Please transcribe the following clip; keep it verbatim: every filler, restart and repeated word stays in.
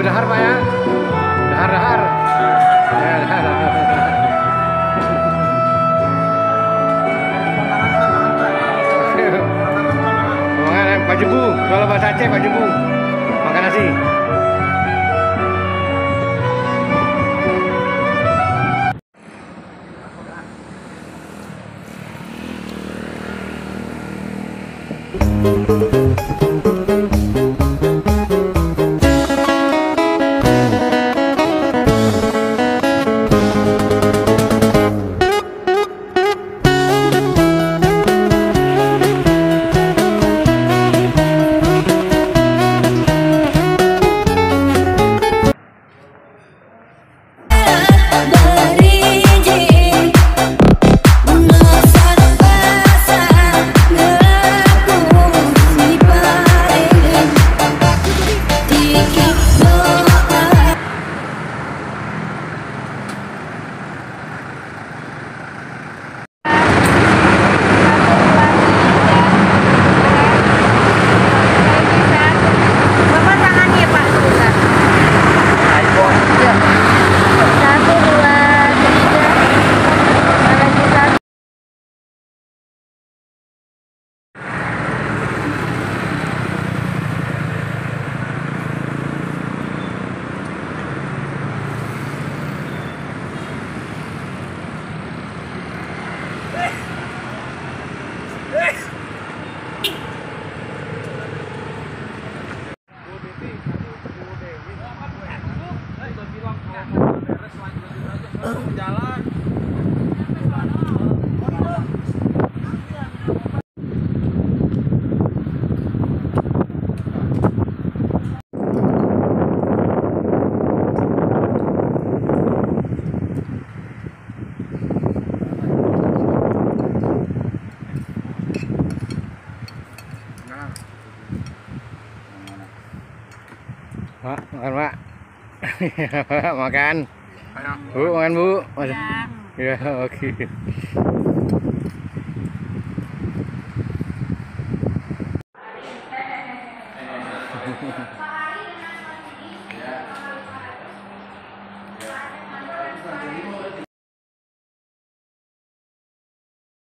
Dahar, Pak, ya? Dahar, dahar. Ya, dahar. Makan, eh, pajebu. Kalau bahasa Aceh, pajebu. Makan nasi. Bapak tangannya, Pak, sebentar. Satu, dua, tiga. Lagi satu. Mak, makan, Mak. Makan. Ayo. Bu, makan, Bu. Ya. Ya, oke.